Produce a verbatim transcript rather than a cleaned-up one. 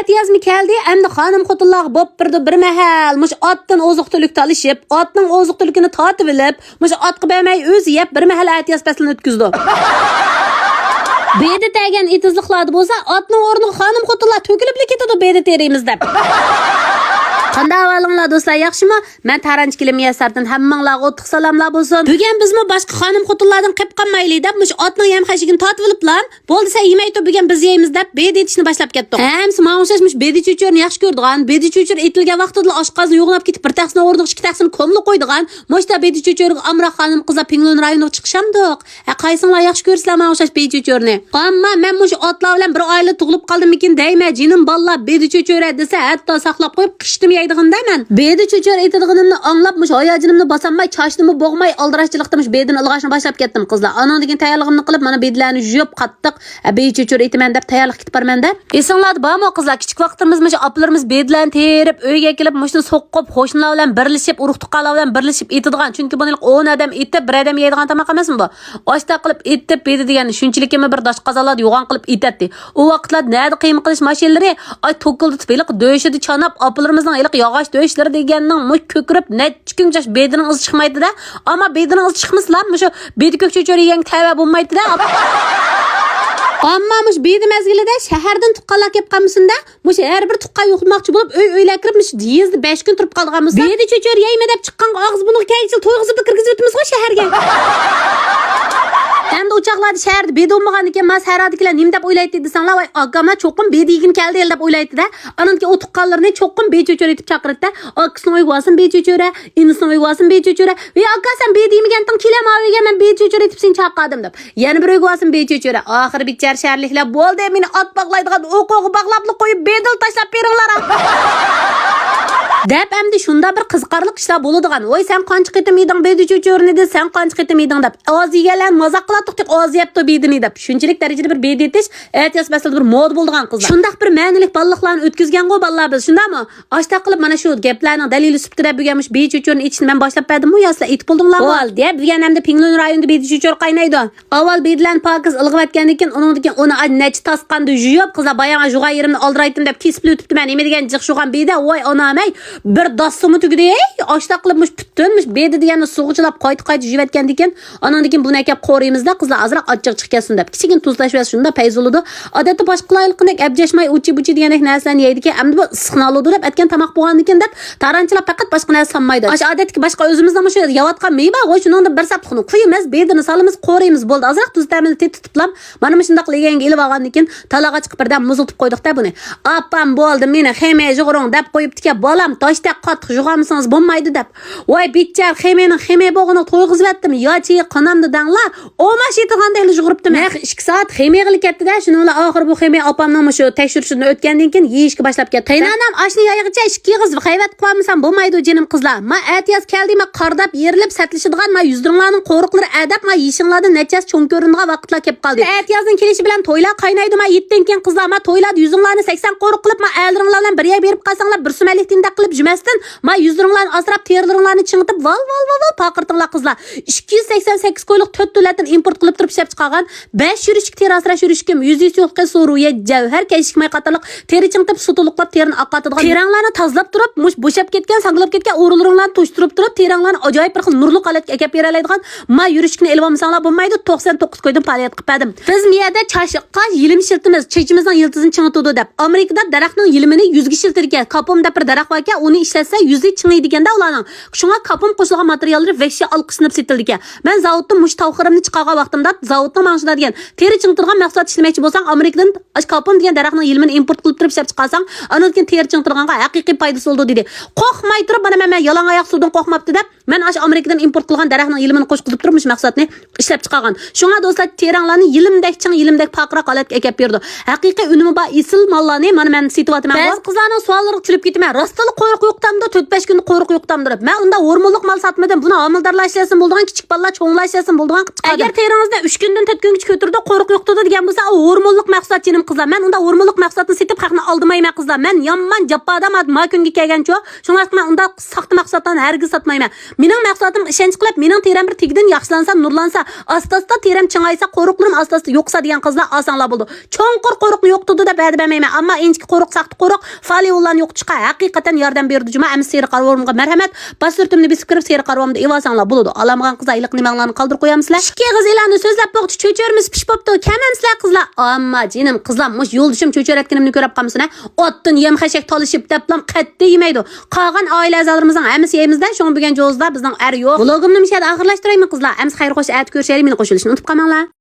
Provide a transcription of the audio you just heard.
ئەتىيازمۇ كەلدى، ئەمدى خانىم-خوتۇنلارغا بوپ بېرىدۇ بىر مەھەل. مۇشۇ ئاتتىن ئوزۇق-تۈلۈك تالىشىپ، ئاتنىڭ ئوزۇق-تۈلۈكىنى تارتىۋېلىپ، مۇشۇ ئاتقا بەرمەي ئۆزى يەپ، بىر مەھەل ئەتىياز پەسلىنى ئۆتكۈزىدۇ. بېدە تەگەن ئېتىزلىقلاردا بولسا، ئاتنىڭ ئورنىغا خانىم-خوتۇنلار تۆكۈلۈپلا كېتىدۇ، بېدە تېرىيمىز دەپ. قانداق ئەھۋالىڭلار دوستلار، ياخشىمۇ؟ مەن تارانچى كېلىم مۇيەسسەردىن ھەممىڭلارغا ئوتلۇق سالاملار بولسۇن. بۈگۈن بىزمۇ باشقا خانىم-خوتۇنلاردىن قېلىپ قالمايلى دەپ، مۇشۇ ئاتنىڭ يەم-خەشىكىنى تارتىۋېلىپلا، بولدى، سەن يېمەي تۇر، بۈگۈن بىز يەيمىز دەپ، بېدە ئېتىشنى باشلاپ كەتتۇق. ھەممىسى ماڭا ئوخشاش مۇشۇ بېدە چۆچۈرىنى ياخشى كۆرىدىغان، بېدە چۆچۈرە ئېتىلگەن ۋاقتىدىلا ئاشقازىنى يۇغلاپ كېتىپ، بىر تەخسىنىڭ ئورنىغا ئىككى تەخسىنى كوملا قويىدىغان، مۇشۇنداق بېدە چۆچۈرىگە ئامراق خانىم-قىزلار پىڭلۇن رايونىغا چىقىشامدۇق؟ ھە، قايسىڭلار ياخشى كۆرىسىلەر ماڭا ئوخشاش بېدە چۆچۈرىنى؟ ئەمما مەن مۇشۇ ئاتلار بىلەن بىر ئائىلىدە تۇغۇلۇپ قالدىممىكىن دەيمەن، جېنىم بالىلار، بېدە چۆچۈرە دېسە، ھەتتا ساقلاپ قويۇپ، قىشتىمۇ يەيدىغىنىدە مەن. بېدە چۆچۈرە ئېتىدىغىنىمنى ئاڭلاپ، مۇشۇ ھاياجىنىمنى باسالماي، چاچنىمۇ بوغماي، ئالدىراشچىلىقتا مۇشۇ بېدىنى ئىلغاشنى باشلاپ كەتتىم، قىزلار. ئانىڭدىن كېيىن تەييارلىقىمنى قىلىپ، مانا بېدىلەرنى يۇيۇپ، قاتتىق، ھە، بېدە چۆچۈرە ئېتىمەن دەپ تەييارلىق كېتىپ بارىمەن-دە. ئېسىڭلاردا بارمۇ، قىزلار؟ كىچىك ۋاقىتلىرىمىز مۇشۇ ئاپىلىرىمىز بېدىلەرنى تېرىپ، ئۆيگە كېلىپ، مۇشۇنى سوقۇپ، قوشنىلار بىلەن بىرلىشىپ، ئۇرۇق-تۇغقانلار بىلەن بىرلىشىپ ئېتىدىغان. چۈنكى بۇنى ئون ئادەم ئېتىپ، بىر ئادەم يەيدىغان تاماق ئەمەسمۇ بۇ؟ ئاشتاق قىلىپ ئېتىپ، بېدە دېگەننى شۇنچىلىكىمۇ بىر داش قازانلاردا يوغان قىلىپ ئېتەتتى. ئۇ ۋاقىتلاردا نەدە قىيما قىلىش ماشىنىلىرى؟ ئاي، توكۇلدىتىپ، ھېلىقى دۆشىدە چاناپ، ئاپىلىرىمىزنىڭ ھېلىقى ياغاچ دۆشلىرى دېگەننىڭ مۇ-، كۆكىرىپ، نەچچە كۈنگىچە بېدىنىڭ ئىزى چىقمايتتى-دە. ئەمما بېدىنىڭ ئىزى چىقمىسىلا، مۇشۇ بېدە كۆك چۆچۈرە يېگەنگە تەۋە بولمايتتى-دە. ئەمما مۇشۇ بېدە مەزگىلىدە شەھەردىن تۇغقانلار كېلىپ قالمىسۇن-دە. مۇشۇ ھەر بىر تۇغقان يۇقماقچى بولۇپ، ئۆي-ئۆيلەر كىرىپ، مۇشۇ يېزىدا بەش كۈن تۇرۇپ قالىدىغان بولسا، بېدە چۆچۈرە يەيمەن دەپ چىققانغا ئاغزى بۇرنىغا كەلگۈچە تويغۇزۇپلا كىرگۈزۈۋېتىمىزغۇ شەھەرگە. ئەمدى ئۇ چاغلاردا شەھەردە بېدە بولمىغاندىكىن، ما سەھرادىكىلەر نېمە دەپ ئويلايتتى دېسەڭلار، ۋاي، ئاكاملار چوقۇم بېدە يېگىنى كەلدى ھېلى دەپ ئويلايتتى-دە. ئانىڭدىن كېيىن ئۇ تۇغقانلىرىنى چوقۇم بېدە چۆچۈرە ئېتىپ چاقىراتتى-دە. ئاكىسىنىڭ ئۆيىگە بارسىمۇ بېدە چۆچۈرە، ئىنىسىنىڭ ئۆيىگە بارسىمۇ بېدە چۆچۈرە. ۋى ئاكا، سەن بېدە يېمىگەنتىڭ، كېلە ماۋۇ ئۆيگە، مەن بېدە چۆچۈرە ئېتىپ سېنى چاقىردىم دەپ. يەنە بىر ئۆيگە بارسىمۇ بېدە چۆچۈرە. ئاخىرى بىچارە شەھەرلىكلەر، بولدى، مېنى ئات باغلايدىغان ئوقۇغا باغلاپلا قويۇپ، بېدىلا تاشلاپ بېرىڭلار. دەپ ئەمدى شۇنداق بىر قىزىقارلىق ئىشلار بولىدىغان. ۋاي، سەن قانچە قېتىم يېدىڭ بېدە چۆچۈرىنى دېسە، سەن قانچە قېتىم يېدىڭ دەپ. ئاز يېگەنلەرنى مازاق قىلاتتۇق، تېخى ئاز يەپتۇ بېدىنى دەپ. شۇنچىلىك دەرىجىدە بىر بېدە ئېتىش ئەتىياز پەسلىدە بىر مودا بولىدىغان قىزلار. شۇنداق بىر مەنىلىك بالىلىقلارنى ئۆتكۈزگەنغۇ بالىلار بىز، شۇنداقمۇ؟ ئاشتاق قىلىپ مانا شۇ گەپلەرنىڭ دەلىلى سۈپىتىدە بۈگۈن مۇشۇ بېدە چۆچۈرىنى ئېتىشنى مەن باشلاپ بەردىممۇ يا سىلەر ئېتىپ بولدۇڭلارمۇ؟ بولدى، بۈگۈن ئەمدى پىڭلۇن رايونىدا بېدە چۆچۈرە قاينايدۇ. ئاۋۋال بېدىلەرنى پاكىز ئىلغىۋەتكەندىن كېيىن، ئۇنىڭدىن كېيىن ئۇنى نەچچە تاسقاندا يۇيۇپ، قىزلار باياڭ جۇغان يېرىمنى ئالدىرايتتىم دەپ كېسىپلا ئۆتۈپتىمەن. نېمە دېگەن جىق جۇغان بېدە، ۋاي ئانام-ئەي، بىر داسسىمۇ تۈگىدى، ئەي، ئاشتاق قىلىپ مۇشۇ پۈتۈن مۇشۇ بېدە دېگەننى سۇغا چىلاپ قايتا-قايتا يۇيۇۋەتكەندىن كېيىن، ئانىڭدىن كېيىن بۇنى ئەكەپ قورۇيمىزدا، قىزلار ئازراق ئاچچىقى چىقىپ كەتسۇن دەپ، كىچىككىنە تۇزلاشۋەرسە شۇنداق پەيزى بولىدۇ. ئادەتتە باشقىلار ھېلىقىدەك ئەبجەشماي، ئۇچى-بۇچى دېگەندەك نەرسىلەرنى يەيدىكەن، ئەمدى بۇ ئىسسىقنى ئالىدۇ دەپ ئەتكەن تاماق بولغاندىكىن دەپ، تارانچىلار پەقەت باشقا نەرسە سالمايدۇ. ئاشۇ ئادەتتىكى باشقا ئۆزىمىزنىڭ مۇشۇ يەۋاتقان مېۋە بار، شۇنىڭدىن بىر سەپلىكنى قۇيىمىز، بېدىنى سالىمىز، قورۇيمىز، بولدى. ئازراق تۇز تەمىنى تېتىتىپلام، مانا مۇشۇنداق لېگەنگە ئېلىۋالغاندىن كېيىن، تالاغا چىقىپ بىردەم مۇزلىتىپ قويدۇق-دە بۇنى. ئاپام، بولدى، مېنى خېمىيە جۇغۇرۇڭ دەپ قويۇپتىكەن، بالام، تاشتەك قاتتىق جۇغامىسىڭىز بولمايدۇ دەپ. ۋاي بىچارە، خېمىيەنىڭ خېمىيە بوغىنىغا تويغۇزۇۋەتتىم، ياچى قانامدا دەڭلار. ئوماش يېتىدىغاندەكلا يۇغۇرۇپتىمەن. نەق ئىككى سائەت خېمىيە قىلىپ كەتتى-دە، شۇنىڭ بىلەن ئاخىرى بۇ خېمىيە ئاپامنىڭ مۇشۇ تەكشۈرۈشىدىن ئۆتكەندىن كېيىن يېيىشكە باشلاپ كەتتى. قېيىنئانام ئاشنى يايغىچە ئىككى ئېغىز غەيۋەت قىلالمىسام بولمايدۇ جېنىم قىزلار. ما ئەتىياز كەلدى، ما قارداپ يېرىلىپ سەتلىشىدىغان ما يۈزلىرىڭلارنىڭ قورۇقلىرى ئەدەپ، ما يېشىڭلاردىن نەچچە ھەسسە چوڭ كۆرۈنىدىغان ۋاقىتلار كېلىپ قالدى. ئەتىيازنىڭ كېلىشى بىلەن تويلار قاينايدۇ، ما يەتتىن كېيىن قىزلار، ما تويلاردا يۈزۈڭلارنى سەكسەن قورۇق قىلىپ، ما ئەرلىرىڭلار بىلەن بىر يەرگە بېرىپ قالساڭلار، بىر سۈمەنلىك تېمىدەك قىلىپ جۈمەستىن، ما يۈزلىرىڭلارنى ئاسراپ، تېرىلىرىڭلارنى چىڭىتىپ، ۋال، ۋال، ۋال، ۋال، پارقىرىتىڭلار قىزلار. ئىككى يۈز سەكسەن سەككىز كويلۇق تۆت دۆلەتتىن ئىمپورت قىلىپ تۇرۇپ ئىشلەپ چىقارغان بەش يۈرۈشلۈك تېرە ئاسراش يۈرۈشلۈكۈم، يۈزى سۇيۇقكەن سۇ، رۇيەت، جەۋھەر، كەشىكماي قاتارلىق تېرە چىڭىتىپ، سۇ تولۇقلاپ تېرىنى ئاقارتىدىغان، تېرەڭلارنى تازىلاپ تۇرۇپ، مۇش بوشاپ كەتكەن، ساڭگىلاپ كەتكەن ئورۇنلىرىڭلارنى توشتۇرۇپ تۇرۇپ، تېرەڭلارنى ئاجايىپ بىر خىل نۇرلۇق ھالەتكە ئەكەپ بېرەلەيدىغان ما يۈرۈشلۈكنى ئېلىۋالمىساڭلار بولمايدۇ، توقسان توققۇز كويدىن پائالىيەت قىلىپ بەردىم. بىز مۇ يەردە چاچ قاش يېلىم ئىشلىتىمىز، چېچىمىزنىڭ يىلتىزىنى چىڭىتىدۇ دەپ. ئامېرىكىدا دەرەخنىڭ يېلىمىنى يۈزگە ئىشلىتىدىكەن. كاپۇم دەپ بىر دەرەخ باركەن، ئۇنى ئىشلەتسە يۈزى چىڭىيدىكەن-دە ئۇلارنىڭ. شۇڭا كاپۇم قوشۇلغان ماتېرىياللىرى ۋەھشىي ئالقىشلىنىپ سېتىلىدىكەن. مەن زاۋۇتتىن مۇشۇ تاۋ خېرىمنى چىقارغان ۋاقتىمدا، زاۋۇتنىڭ ماڭا شۇنداق دېگەن، تېرە چىڭىتىدىغان مەھسۇلات ئىشلىمەكچى بولساڭ، ئامېرىكىدىن ئاشۇ كاپۇم دېگەن دەرەخنىڭ يېلىمىنى ئىمپورت قىلىپ تۇرۇپ ئىشلەپ چىقارساڭ، ئاندىن كېيىن تېرە چىڭىتىدىغانغا ھەقىقىي پايدىسى بولىدۇ، دېدى. قورقماي تۇرۇپ، مانا مەن، مەن يالاڭ ئاياق سۇدىن قورقماپتۇ دەپ، مەن ئاشۇ ئامېرىكىدىن ئىمپورت قىلغان دەرەخنىڭ يېلىمىنى قوشقۇزۇپ تۇرۇپ مۇشۇ مەھسۇلاتنى ئىشلەپ چىقارغان. شۇڭا دوستلار، تېرەڭلارنى يېلىمدەك چىڭ، يېلىمدەك پارقىراق ھالەتكە ئەكەپ بېرىدۇ. ھەقىقىي ئۈنۈمى بار ئېسىل ماللارنى مانا مەن سېتىۋاتىمەن. بەزى قىزلارنىڭ سوئاللىرىغا چۈشۈپ كېتىمەن. راستلا قورۇق يوقىتامدۇ، تۆت-بەش كۈندە قورۇق يوقىتامدۇ دەپ. مەن ئۇنداق ھورمونلۇق مال ساتمىدىم. بۇنى ھامىلىدارلار ئىشلەتسىمۇ بولىدىغان، كىچىك بالىلار، چوڭلار ئىشلەتسىمۇ بولىدىغان قىلىپ چىقاردىم. ئەگەر تېرىڭىزنى ئۈچ كۈندىن تۆت كۈنگىچە كۆتۈرىدۇ، قورۇق يوقىتىدۇ دېگەن بولسا، ئۇ ھورمونلۇق مەھسۇلات جېنىم قىزلار. مەن ئۇنداق ھورمونلۇق مەھسۇلاتنى سېتىپ خەقنى ئالدىمايمەن قىزلار. مەن يامان جاپپا ئادەم ما كۈنگە كەلگەنچۇ. شۇڭلاشقا مەن ئۇنداق ساختا مەھسۇلاتلارنى ھەرگىز ساتمايمەن. مېنىڭ مەھسۇلاتىمغا ئىشەنچ قىلىپ، مېنىڭ تېرەم بىر تېگىدىن ياخشىلانسا، نۇرلانسا، ئاستا-ئاستا تېرەم چىڭايسا، قورۇقلىرىم ئاستا-ئاستا يوقىسا دېگەن قىزلار ئالساڭلار بولىدۇ. چوڭقۇر قورۇقنى يوقىتىدۇ دەپ ۋەدە بەرمەيمەن، ئەمما ئىنچىكە قورۇق، ساختا قورۇق، فالېۋوللارنى يوقىتىشقا ھەقىقەتەن ياردەم بېرىدۇ جۇما. ئەمىسە سېرى قارىۋۇرۇمغا مەرھەمەت، باش سۈرىتىمنى بېسىپ كىرىپ سېرى قارىۋۇرۇمدا ئېۋالساڭلار بولىدۇ. ئالامىغان قىزلار ھېلىقى نېمەڭلارنى قالدۇرۇپ قويامسىلەر؟ ئىككى ئېغىز ئېلاننى سۆزلەپ بوقچى، چۆچۈرىمىز پىشىپ بوپتۇ، كەمەمسىلەر قىزلار. ئامما جېنىم قىزلار، مۇشۇ يولدىشىم چۆچۈرەتكىنىمنى كۆرۈپ قالمىسۇن ھە. ئوتتىن يەم خەشەك تالىشىپ دەپلام قەتئىي يېمەيدۇ. قالغان ئائىلە ئەزالىرىمىزنىڭ ھەممىسى يەيمىز-دە، شۇڭا بۈگۈن جوزىدا بىزنىڭ ئەر يوق. ۋلوگۇمنى مۇشۇ يەردە ئاخىرلاشتۇرايمەن قىزلار. ئەمسە خەير خوش، ئەتە كۆرۈشەيلى، مېنى قوشۇلۇشنى ئۇنتۇپ قالماڭلار.